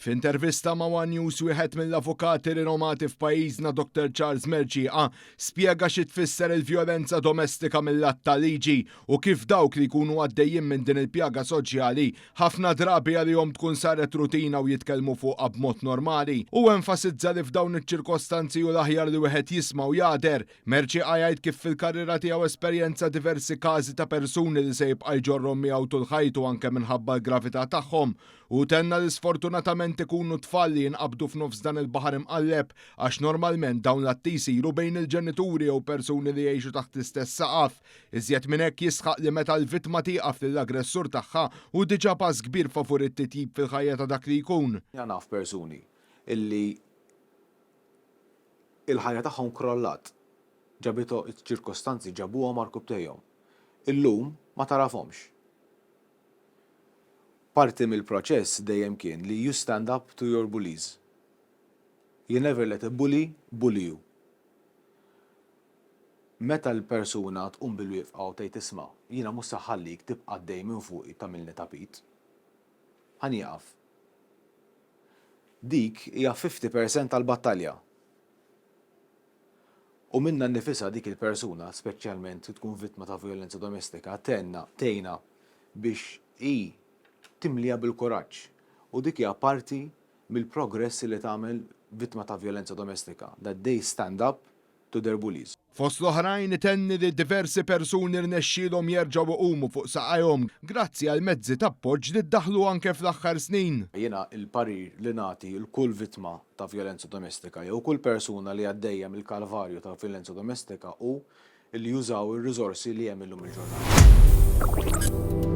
F'intervista ma' One News wieħed mill-avukati rinomati f'pajjiżna Dr Charles Mercieca spjega xi tfisser il-vjolenza domestika mil-lat ta' liġi u kif dawk li jkunu għaddejjin minn din il-pjaga soċjali ħafna drabi għalihom tkun saret rutina u jitkellmu fuqha b'mod normali. Hu enfasizza li f'dawn iċ-ċirkostanzi hu l-aħjar li wieħed jisma' u jagħder. Mercieca jgħid kif fil-karriera tiegħu esperjenza diversi każi ta' persuni li se jibqa' jġorrhom miegħu tul ħajtu anke minħabba l-gravità tagħhom. Hu tenna li sfortunatament ikunu t-tfal li jinqabdu f'nofs dan il-baħar imqalleb għax normalment dawn l-atti jsiru bejn il-ġenituri jew persuni li jgħixu taħt l-istess saqaf. Iżjed minn hekk jisħaq li meta l-vittma tieqaf lill-aggressur tagħha hu diġà pass kbir favur it-titjib fil-ħajja ta' dak li jkun. Jiena naf persuni illi il-ħajja tagħhom krollat, ġabithom iċ-ċirkostanzi ġabuhom għarkupptejhom. Illum ma tagħrafhomx. Parti mill-proċess dejjem kien li you stand up to your bullies. You never let a bully bully you. Meta l-persuna tqum bil-wieqfa u tgħid isma' jiena mhux se nħallik tibqa' għaddej minn fuqi tagħmilni tapit. Ħa nieqaf. Dik hija 50% tal-battalja. U minnha nnifisha dik il-persuna, speċjalment tkun vittma ta' vjolenza domestika, tgħinna, tgħinha biex hi timliha bil-kuraġġ. U dik hija parti mill-progress li tagħmel vittma ta' vjolenza domestika, that they stand up to their bullies. Fost l-oħrajn itenni li diversi persuni rnexxielhom jerġgħu iqumu fuq saqajhom grazzi għal mezzi ta' appoġġ li ddaħħlu anke fl-aħħar snin. Jiena l-parir li nagħti 'l kull vittma ta' vjolenza domestika jew kull persuna li għaddejja mill-kalvarju ta' vjolenza domestika hu li jużaw ir-riżorsi li hemm illum il-ġurnata.